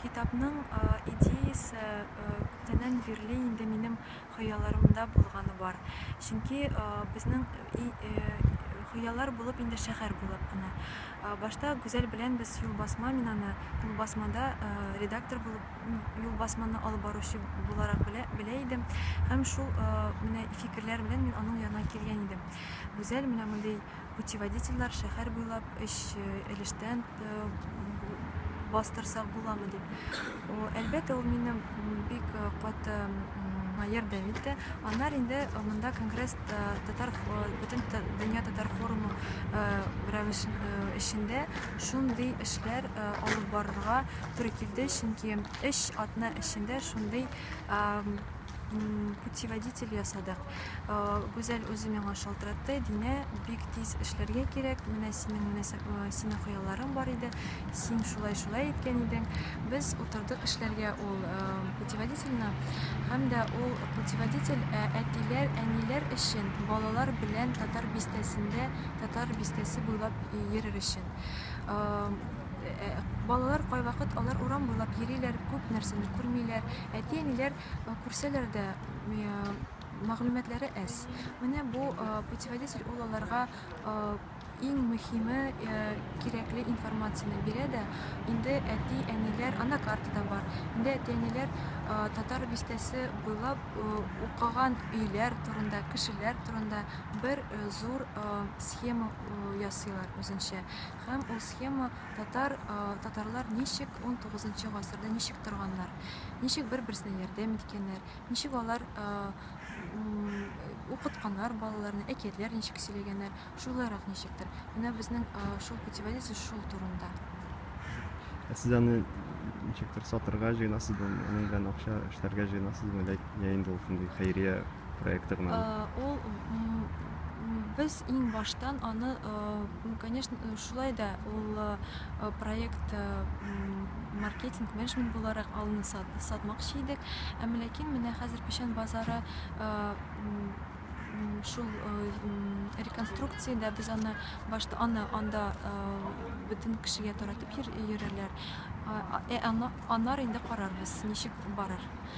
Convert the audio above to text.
китапның идеясе күптәннән бирле инде минем хыялларымда булганы бар. Чөнки безнең хыяллар булып инде шәһәр буйлап кына. Башта Гүзәл белән без Юлбасма, мин аны Юлбасмада редактор булып, Юлбасманы алып баручы буларак белә идем. Һәм шул менә фикерләр белән мин аның янына килгән идем. Гүзәл, менә мондый путеводительләр шәһәр буйлап өч өлештән бастырсак буламы дип. Әлбәттә, ул мине бик каты ярдәм итте. Аннары инде монда конгресс татар бөтен дөнья татар форумы рәвеш эчендә шундый эшләр алып барырга туры килде, чөнки өч атна эчендә шундый путеводитель ясадык. Гүзәл үзе миңа шалтыратты, Динә, бик тиз эшләргә кирәк, менә синең менә синең хыялларың бар иде, син шулай-шулай әйткән идең. Без утырдык эшләргә ул путеводительне, һәм дә ул путеводитель әтиләр, әниләр өчен, балалар белән татар бистәсендә, татар бистәсе буйлап йөрер өчен. Балалар кайвакыт алар урам буйлап йөриләр, күп нәрсәне күрмиләр. Әти-әниләр күрсәләр дә, мәгълүматлары әз. Менә бу путеводитель ул аларга иң мөһиме, кирәкле информацияне бирә дә, инде әти-әниләр, анда карта да бар, инде әти-әниләр татар бистәсе буйлап укыган өйләр турында, кешеләр турында бер зур схема ясыйлар үзенчә. Һәм ул схема татар, татарлар ничек 19 гасырда ничек торганнар, ничек бер-берсенә ярдәм иткәннәр, ничек алар укытканнар балаларны, әкиятләр ничек сөйләгәннәр, шулайрак ничектер. Менә безнең шул путеводитель шул турында. Ә сез аны ничектер сатырга җыенасызмы, аның белән акча эшләргә җыенасызмы, я инде ул шундый хәйрия проекты гынамы? Ул без иң баштан аны, конечно, шулай да ул проект маркетинг, менеджмент буларак алны сатмакчы идек. Әмма ләкин менә хәзер Печән базары шул реконструкциядә без аны башта аны анда бөтен кешегә таратып йөрерләр. Ә аннары инде карарбыз, ничек барыр.